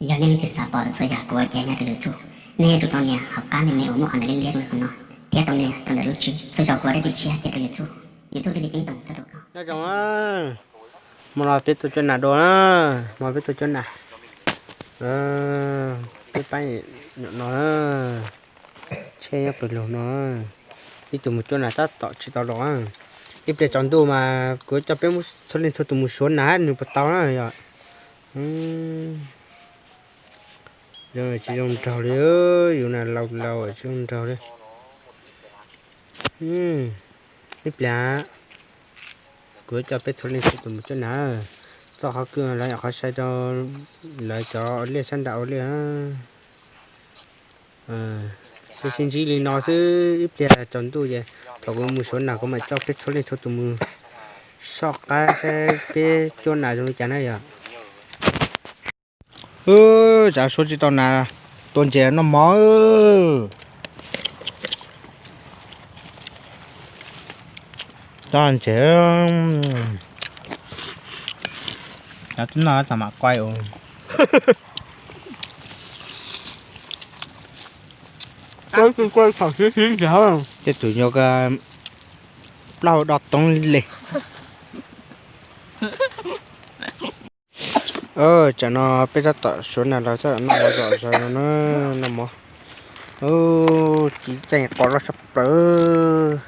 Yog nej leej twg xav pom txhua yam kuv ua cev nyob rau YouTube, nej yuav tsum tau nias hauv qab me me uas muaj qhov ntawm leb liab zoo li qhov no, thiab tau nias rau ntawm lub tswb xwb, yog kuv ua dab tsi tshiab cia rau YouTube, YouTube thiaj li ceeb toom rau koj. Nyob zoo, hmo no peb tuaj cuab nas dua na, hmo peb tuaj cuab nas, peb pab nyuam no, tsheb nyob pem lug no, ib tug mus cuab nas tab tom tsis tau los. Ib pliag tsaus ntuj mas kuv coj peb txhua leej txhua tus mus suav nas nws puas tau na yom. Zoo tsis zoo nraug li, yus nas laus laus tsis zoo nraug li. Ib pliag kuv coj peb txhua leej txhua tus mus cuab nas, txoj qhov kwj lawv nyuam qhuav sai rau lawv cov ua liaj sab nram ua liaj. Peb sib ntsib li no xwb, ib pliag tsaus ntuj ces thaum kuv mus suav nas kuv mam coj peb txhua leej txhua tus mus soj qab saib peb cuab nas zoo li cas na yom. Tsav suav tsis tau nas, tua ntses noj mov. Tau ntses, cov twb noj tas mam quay. Tej tus yog plaub do toob li. Tsam no peb tab tom suav nas los tab tom noj mov zom zaws no na, noj mov. Tsis tseem qos loj tshaj plaws.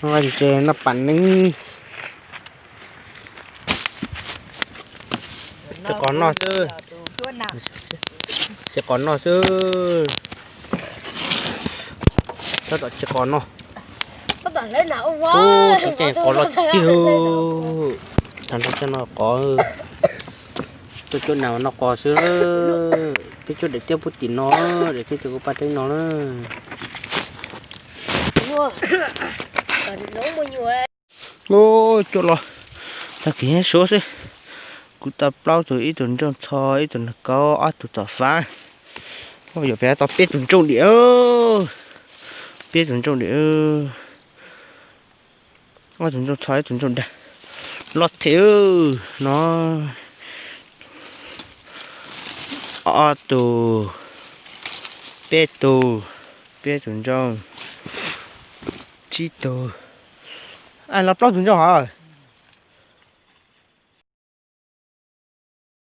Noj ntses noj pam neeb. Tsis qos noj xwb, tsis qos noj xwb, tab tom tsis qos noj. Ub, tseem qos loj tiag tiag. Tag nrho coj no qos, tuaj cuab nas noj qos xwb. Peb cuab daim tiab pub tim no, daim tiab tim kuv paj teeb no na. Ub, cuab los tag kis suav xwb. Kuv tau plaub tus, ib tug ntsooj txho, ib tug nag kaub, ob tug tom fab. Yuav peb tau peb tug ntsooj dim, peb tug ntsooj dim, ob tug ntsooj txho ib tug ntsooj dag. Loj thiab no, ob tug, peb tug, peb tug ntsooj, tsib tug, los plaub tug ntsooj hos.